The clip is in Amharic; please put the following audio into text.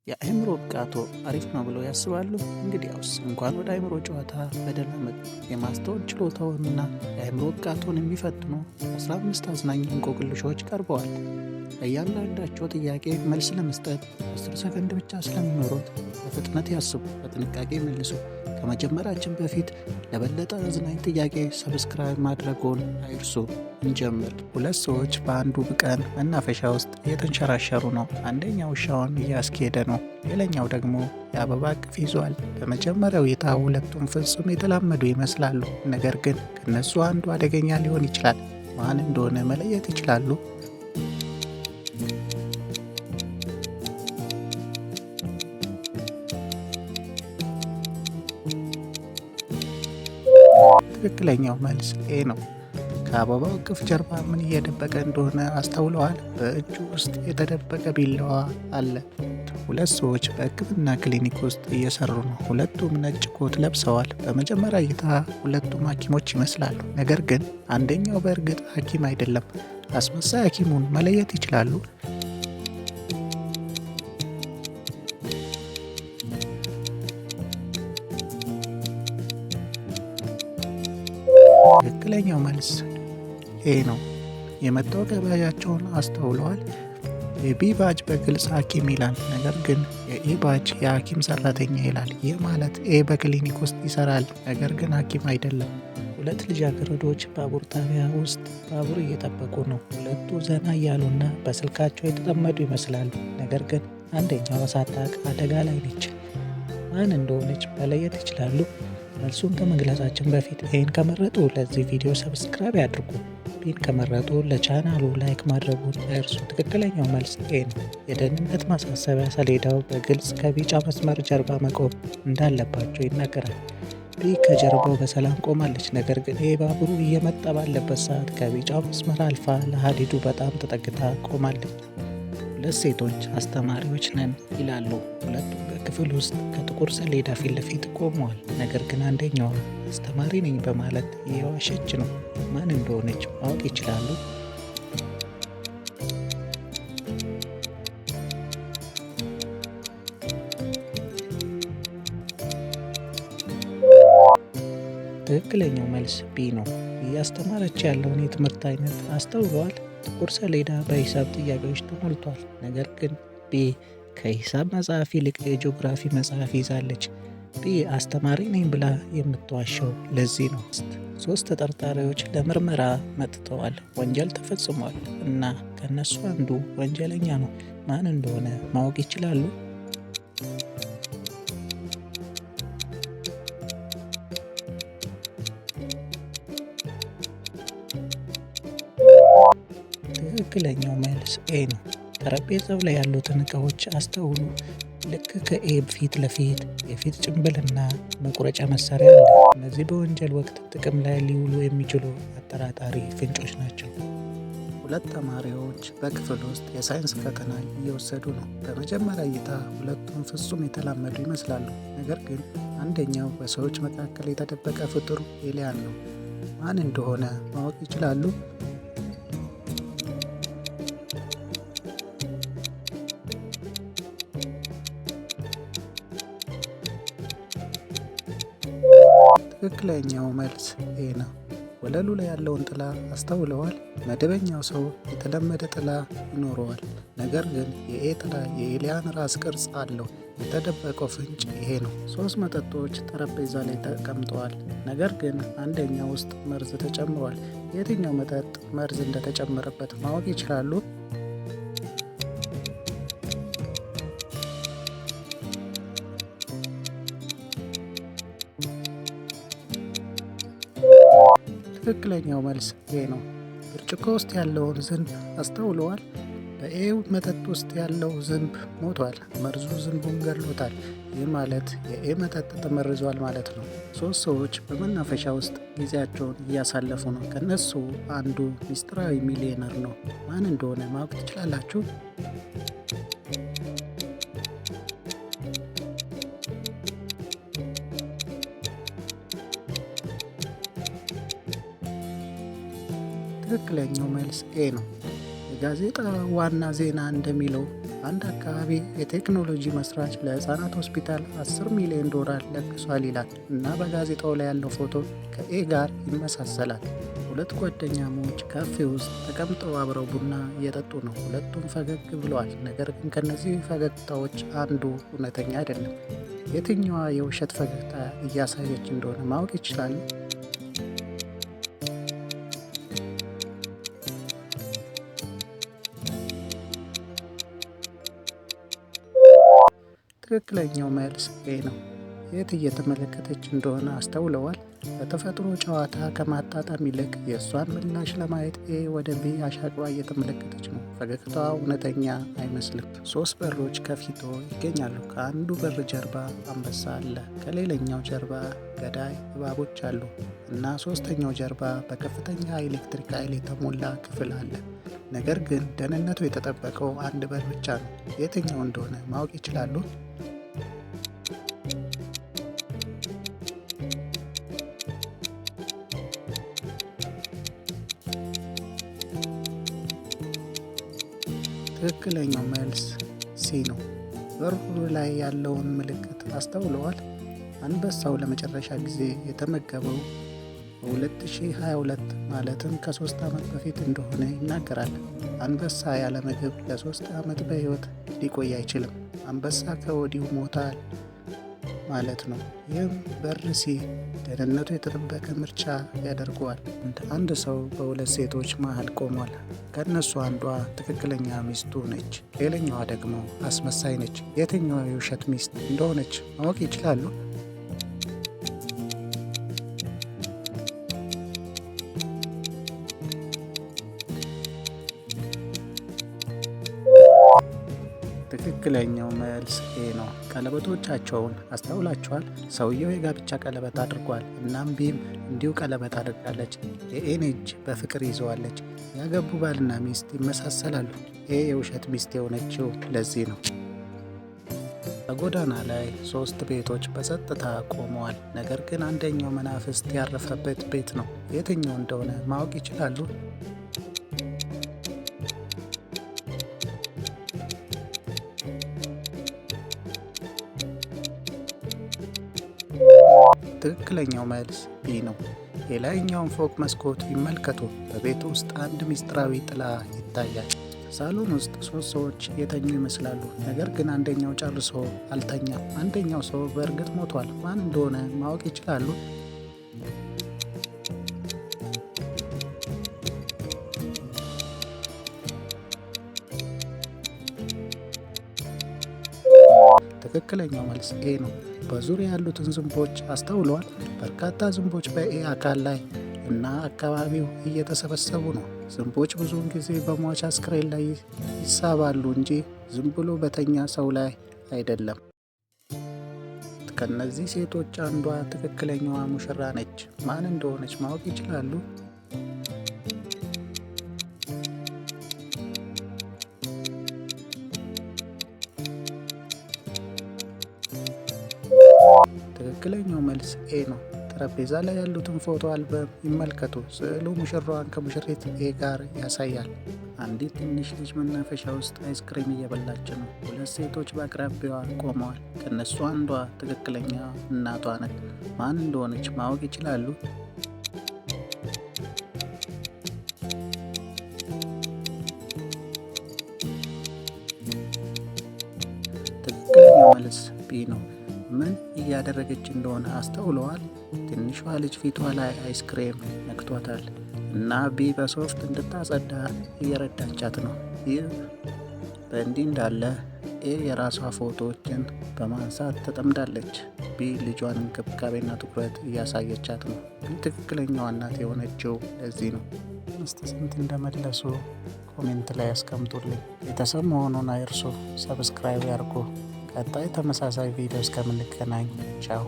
የአእምሮ ብቃቶ አሪፍ ነው ብለው ያስባሉ? እንግዲያውስ እንኳን ወደ አእምሮ ጨዋታ በደህና መጡ። የማስተዋል ችሎታውንና የአእምሮ ብቃቶን የሚፈትኑ 15 አዝናኝ እንቆቅልሾች ቀርበዋል። ለእያንዳንዳቸው ጥያቄ መልስ ለመስጠት 10 ሰከንድ ብቻ ስለሚኖሩት በፍጥነት ያስቡ፣ በጥንቃቄ መልሱ። ከመጀመራችን በፊት ለበለጠ አዝናኝ ጥያቄ subscribe ማድረጎን አይርሱ። እንጀምር። ሁለት ሰዎች በአንድ ውብ ቀን መናፈሻ ውስጥ እየተንሸራሸሩ ነው። አንደኛው ውሻውን እያስኬደ ነው፣ ሌላኛው ደግሞ የአበባ እቅፍ ይዟል። በመጀመሪያው እይታ ሁለቱም ፍጹም የተላመዱ ይመስላሉ። ነገር ግን ከነሱ አንዱ አደገኛ ሊሆን ይችላል። ማን እንደሆነ መለየት ይችላሉ? ትክክለኛው መልስ A ነው። ከአበባው እቅፍ ጀርባ ምን እየደበቀ እንደሆነ አስተውለዋል? በእጁ ውስጥ የተደበቀ ቢላዋ አለ። ሁለት ሰዎች በሕክምና ክሊኒክ ውስጥ እየሰሩ ነው። ሁለቱም ነጭ ኮት ለብሰዋል። በመጀመሪያ እይታ ሁለቱም ሐኪሞች ይመስላሉ። ነገር ግን አንደኛው በእርግጥ ሐኪም አይደለም። አስመሳይ ሐኪሙን መለየት ይችላሉ? ትክክለኛው መልስ A ነው። የመታወቂያ ባጃቸውን አስተውለዋል? የ B badge በግልጽ ሐኪም ይላል፣ ነገር ግን የ A badge የሐኪም ሰራተኛ ይላል። ይህ ማለት A በክሊኒክ ውስጥ ይሰራል፣ ነገር ግን ሐኪም አይደለም። ሁለት ልጃገረዶች ባቡር ጣቢያ ውስጥ ባቡር እየጠበቁ ነው። ሁለቱ ዘና እያሉና በስልካቸው የተጠመዱ ይመስላሉ። ነገር ግን አንደኛዋ ሳታውቅ አደጋ ላይ ነች። ማን እንደሆነች መለየት ይችላሉ? መልሱን ከመግለጻችን በፊት A ን ከመረጡ ለዚህ ቪዲዮ subscribe ያድርጉ። B ን ከመረጡ ለቻናሉ like ማድረጉን አይርሱ። ትክክለኛው መልስ A ነው። የደህንነት ማሳሰቢያ ሰሌዳው በግልጽ ከቢጫ መስመር ጀርባ መቆም እንዳለባቸው ይናገራል። B ከጀርባው በሰላም ቆማለች። ነገር ግን A ባቡሩ እየመጣ ባለበት ሰዓት ከቢጫው መስመር አልፋ ለሀዲዱ በጣም ተጠግታ ቆማለች። ሁለት ሴቶች አስተማሪዎች ነን ይላሉ። ሁለቱም በክፍል ውስጥ ከጥቁር ሰሌዳ ፊት ለፊት ቆመዋል። ነገር ግን አንደኛዋ አስተማሪ ነኝ በማለት እየዋሸች ነው። ማን እንደሆነች ማወቅ ይችላሉ? ትክክለኛው መልስ B ነው። እያስተማረች ያለውን የትምህርት አይነት አስተውለዋል? ጥቁር ሰሌዳ በሂሳብ ጥያቄዎች ተሞልቷል። ነገር ግን B ከሂሳብ መጽሐፍ ይልቅ የጂኦግራፊ መጽሐፍ ይዛለች። B አስተማሪ ነኝ ብላ የምትዋሸው ለዚህ ነው። ሶስት ተጠርጣሪዎች ለምርመራ መጥተዋል። ወንጀል ተፈጽሟል እና ከነሱ አንዱ ወንጀለኛ ነው። ማን እንደሆነ ማወቅ ይችላሉ? ትክክለኛው መልስ A ነው። ጠረጴዛው ላይ ያሉትን እቃዎች አስተውሉ። ልክ ከ A ፊት ለፊት የፊት ጭንብልና መቁረጫ መሳሪያ አለ። እነዚህ በወንጀል ወቅት ጥቅም ላይ ሊውሉ የሚችሉ አጠራጣሪ ፍንጮች ናቸው። ሁለት ተማሪዎች በክፍል ውስጥ የሳይንስ ፈተና እየወሰዱ ነው። በመጀመሪያ እይታ ሁለቱም ፍጹም የተላመዱ ይመስላሉ። ነገር ግን አንደኛው በሰዎች መካከል የተደበቀ ፍጡር alien ነው። ማን እንደሆነ ማወቅ ይችላሉ? ትክክለኛው መልስ A ነው። ወለሉ ላይ ያለውን ጥላ አስተውለዋል? መደበኛው ሰው የተለመደ ጥላ ይኖረዋል። ነገር ግን የ A ጥላ የ alien ራስ ቅርጽ አለው። የተደበቀው ፍንጭ ይሄ ነው። ሶስት መጠጦች ጠረጴዛ ላይ ተቀምጠዋል። ነገር ግን አንደኛው ውስጥ መርዝ ተጨምሯል። የትኛው መጠጥ መርዝ እንደተጨመረበት ማወቅ ይችላሉ? ትክክለኛው መልስ A ነው። ብርጭቆ ውስጥ ያለውን ዝንብ አስተውለዋል? በ A መጠጥ ውስጥ ያለው ዝንብ ሞቷል። መርዙ ዝንቡን ገድሎታል። ይህ ማለት የ A መጠጥ ተመርዟል ማለት ነው። ሶስት ሰዎች በመናፈሻ ውስጥ ጊዜያቸውን እያሳለፉ ነው። ከእነሱ አንዱ ሚስጥራዊ ሚሊዮነር ነው። ማን እንደሆነ ማወቅ ትችላላችሁ? ትክክለኛው መልስ A ነው። የጋዜጣ ዋና ዜና እንደሚለው አንድ አካባቢ የቴክኖሎጂ መስራች ለህፃናት ሆስፒታል 10 ሚሊዮን ዶላር ለግሷል ይላል እና በጋዜጣው ላይ ያለው ፎቶ ከ A ጋር ይመሳሰላል። ሁለት ጓደኛሞች ካፌ ውስጥ ተቀምጠው አብረው ቡና እየጠጡ ነው። ሁለቱም ፈገግ ብለዋል። ነገር ግን ከነዚህ ፈገግታዎች አንዱ እውነተኛ አይደለም። የትኛዋ የውሸት ፈገግታ እያሳየች እንደሆነ ማወቅ ይችላሉ? ትክክለኛው መልስ A ነው። የት እየተመለከተች እንደሆነ አስተውለዋል? በተፈጥሮ ጨዋታ ከማጣጣም ይልቅ የእሷን ምላሽ ለማየት A ወደ B አሻቅባ እየተመለከተች ነው። ፈገግታዋ እውነተኛ አይመስልም። ሶስት በሮች ከፊቶ ይገኛሉ። ከአንዱ በር ጀርባ አንበሳ አለ፣ ከሌላኛው ጀርባ ገዳይ እባቦች አሉ እና ሶስተኛው ጀርባ በከፍተኛ ኤሌክትሪክ ኃይል የተሞላ ክፍል አለ። ነገር ግን ደህንነቱ የተጠበቀው አንድ በር ብቻ ነው። የትኛው እንደሆነ ማወቅ ይችላሉ? ትክክለኛው መልስ C ነው። በሩ ላይ ያለውን ምልክት አስተውለዋል? አንበሳው ለመጨረሻ ጊዜ የተመገበው በ2022 ማለትም ከ3 ዓመት በፊት እንደሆነ ይናገራል። አንበሳ ያለ ምግብ ለ3 ዓመት በሕይወት ሊቆይ አይችልም። አንበሳ ከወዲሁ ሞቷል ማለት ነው። ይህም በር C ደህንነቱ የተጠበቀ ምርጫ ያደርገዋል። አንድ ሰው በሁለት ሴቶች መሃል ቆሟል። ከእነሱ አንዷ ትክክለኛ ሚስቱ ነች፣ ሌላኛዋ ደግሞ አስመሳይ ነች። የትኛዋ የውሸት ሚስት እንደሆነች ማወቅ ይችላሉ? ትክክለኛው መልስ A ነው። ቀለበቶቻቸውን አስተውላችኋል? ሰውየው የጋብቻ ቀለበት አድርጓል። እናም B ም እንዲሁ ቀለበት አድርጋለች። የ A ን እጅ በፍቅር ይዘዋለች። ያገቡ ባልና ሚስት ይመሳሰላሉ። A የውሸት ሚስት የሆነችው ለዚህ ነው። በጎዳና ላይ ሶስት ቤቶች በጸጥታ ቆመዋል። ነገር ግን አንደኛው መናፍስት ያረፈበት ቤት ነው። የትኛው እንደሆነ ማወቅ ይችላሉ? ትክክለኛው መልስ B ነው። የላይኛውን ፎቅ መስኮት ይመልከቱ። በቤቱ ውስጥ አንድ ምስጢራዊ ጥላ ይታያል። ሳሎን ውስጥ ሶስት ሰዎች የተኙ ይመስላሉ። ነገር ግን አንደኛው ጨርሶ አልተኛም። አንደኛው ሰው በእርግጥ ሞቷል። ማን እንደሆነ ማወቅ ይችላሉ? ትክክለኛው መልስ A ነው። በዙሪያ ያሉትን ዝንቦች አስተውለዋል? በርካታ ዝንቦች በ A አካል ላይ እና አካባቢው እየተሰበሰቡ ነው። ዝንቦች ብዙውን ጊዜ በሟች አስክሬን ላይ ይሳባሉ እንጂ ዝም ብሎ በተኛ ሰው ላይ አይደለም። ከእነዚህ ሴቶች አንዷ ትክክለኛዋ ሙሽራ ነች። ማን እንደሆነች ማወቅ ይችላሉ? ትክክለኛው መልስ A ነው። ጠረጴዛ ላይ ያሉትን ፎቶ አልበም ይመልከቱ። ስዕሉ ሙሽራዋን ከሙሽሪት A ጋር ያሳያል። አንዲት ትንሽ ልጅ መናፈሻ ውስጥ አይስክሬም እየበላች ነው። ሁለት ሴቶች በአቅራቢያዋ ቆመዋል። ከእነሱ አንዷ ትክክለኛ እናቷ ነች። ማን እንደሆነች ማወቅ ይችላሉ? ትክክለኛው መልስ B ነው። ምን እያደረገች እንደሆነ አስተውለዋል? ትንሿ ልጅ ፊቷ ላይ አይስክሬም ነክቷታል እና B በሶፍት እንድታጸዳ እየረዳቻት ነው። ይህ በእንዲህ እንዳለ A የራሷ ፎቶዎችን በማንሳት ተጠምዳለች። B ልጇን እንክብካቤና ትኩረት እያሳየቻት ነው። B ትክክለኛዋ እናት የሆነችው ለዚህ ነው። እስቲ ስንት እንደመለሱ comment ላይ ያስቀምጡልኝ። ቤተሰብ መሆኑን አይርሱ። Subscribe ያርጉ። ቀጣይ ተመሳሳይ ቪዲዮ እስከምንገናኝ ቻው።